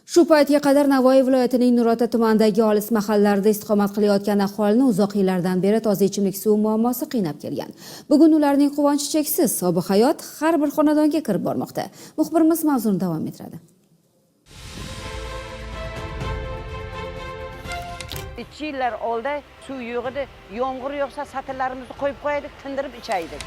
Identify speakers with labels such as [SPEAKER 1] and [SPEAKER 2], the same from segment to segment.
[SPEAKER 1] Shu paytga qadar Navoiy viloyatining Nurota tumanidagi olis mahallalarda istiqomat qilayotgan aholini uzoq yillardan beri toza ichimlik suvi muammosi qiynab kelgan. Bugun ularning quvonchi cheksiz. Obi hayot har bir xonadonga kirib bormoqda. Muxbirimiz mavzuni davom ettiradi.
[SPEAKER 2] 2 yillar oldin suv yo'q edi. Yomg'ir yog'sa satillarimizni qo'yib qo'yaydik, tindirib ichaydik.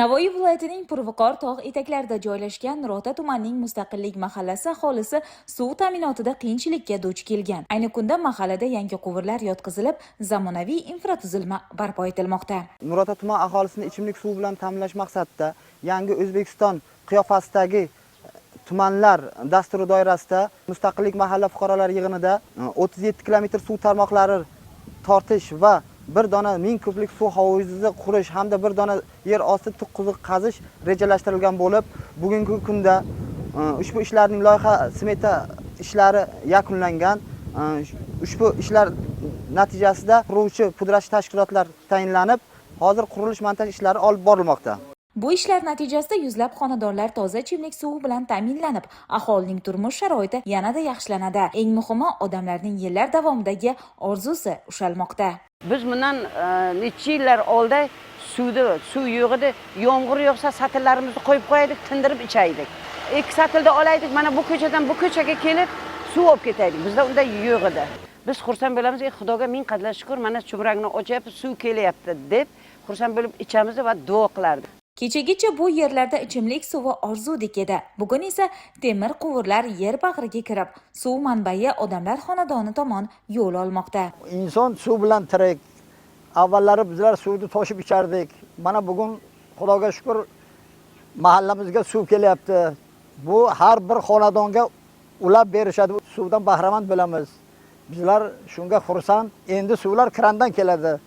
[SPEAKER 3] Navoiy viloyatining Purviqor tog' etaklarida joylashgan Nurota tumanining Mustaqillik mahallasi aholisi suv ta'minotida qiyinchilikka duch kelgan. Ayni kunda mahallada yangi quvurlar yotqizilib, zamonaviy infratuzilma barpo etilmoqda.
[SPEAKER 4] Nurota tuman aholisini ichimlik suvi bilan ta'minlash maqsadida Yangi O'zbekiston qiyofasidagi tumanlar dasturi doirasida Mustaqillik mahalla fuqarolar yig'inida 37 kilometr suv tarmoqlari tortish va bir dona 1000 kublik suv hovuzi qurish hamda bir dona yer osti tuq quduq qazish rejalashtirilgan bo'lib, bugungi kunda ushbu ishlarning loyiha smeta ishlari yakunlangan. Ushbu ishlar natijasida quruvchi pudratchi tashkilotlar tayinlanib, hozir qurilish montaj ishlari olib borilmoqda.
[SPEAKER 3] Bu ishlar natijasida yuzlab xonadonlar toza ichimlik suvi bilan ta'minlanib, aholining turmush sharoiti yanada yaxshilanadi. Eng muhimi, odamlarning yillar davomidagi orzusi ushalmoqda.
[SPEAKER 2] Biz bundan necha yillar oldin suv yo'q edi. Yomg'ir yog'sa satillarimizni qo'yib qo'yaydik, tindirib ichaydik. 2 satilda olaydik, mana bu ko'chadan bu ko'chaga kelib suv olib ketaydik. Bizda unday yo'q edi. Biz xursand bo'lamiz, Xudoga ming qadar shukr, mana chumragni ochyapti, suv kelyapti deb xursand bo'lib ichamiz va duo qilardik.
[SPEAKER 3] Kechagicha bu yerlarda ichimlik suvi orzudek edi. Bugun esa temir quvurlar yer bag'riga kirib, suv manbai odamlar xonadoni tomon yo'l olmoqda.
[SPEAKER 5] Inson suv bilan tirik. Avvallari bizlar suvni toshib ichardik. Mana bugun Xudoga shukr mahallamizga suv kelyapti. Bu har bir xonadonga ulab berishadi. Suvdan bahramand bo'lamiz. Bizlar shunga xursand. Endi suvlar krandan keladi.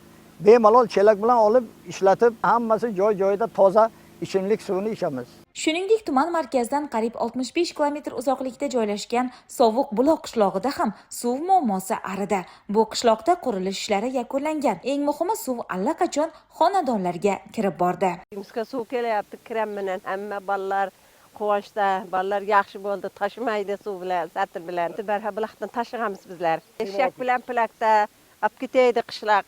[SPEAKER 5] Bemalol chelak bilan olib ishlatib, hammasi joy-joyida toza ichimlik suvini ichamiz.
[SPEAKER 3] Shuningdek, tuman markazidan qariyb 65 kilometr uzoqlikda joylashgan Sovuq buloq qishlog'ida ham suv muammosi arida. Bu qishloqda qurilish ishlari yakunlangan. Eng muhimi, suv allaqachon xonadonlarga kirib bordi.
[SPEAKER 6] Bizga suv kelyapti kran bilan. Hamma bolalar quvonchda, bolalar yaxshi bo'ldi, toshmaydi suv bilan, satil bilan. Barha buloqdan tashiganmiz bizlar. Eshak bilan plakda olib ketaydi qishloq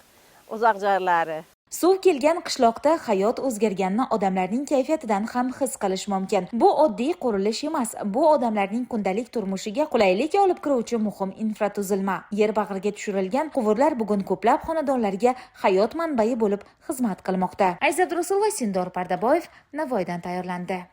[SPEAKER 6] uzoq joylari.
[SPEAKER 3] Suv kelgan qishloqda hayot o'zgarganini odamlarning kayfiyatidan ham his qilish mumkin. Bu oddiy qurilish emas, bu odamlarning kundalik turmushiga qulaylik olib kiruvchi muhim infratuzilma. Yer bag'riga tushirilgan quvurlar bugun ko'plab xonadonlarga hayot manbai bo'lib xizmat qilmoqda. Aziz Abdurasulova, Sindor Pardaboyev, Navoiydan tayyorlandi.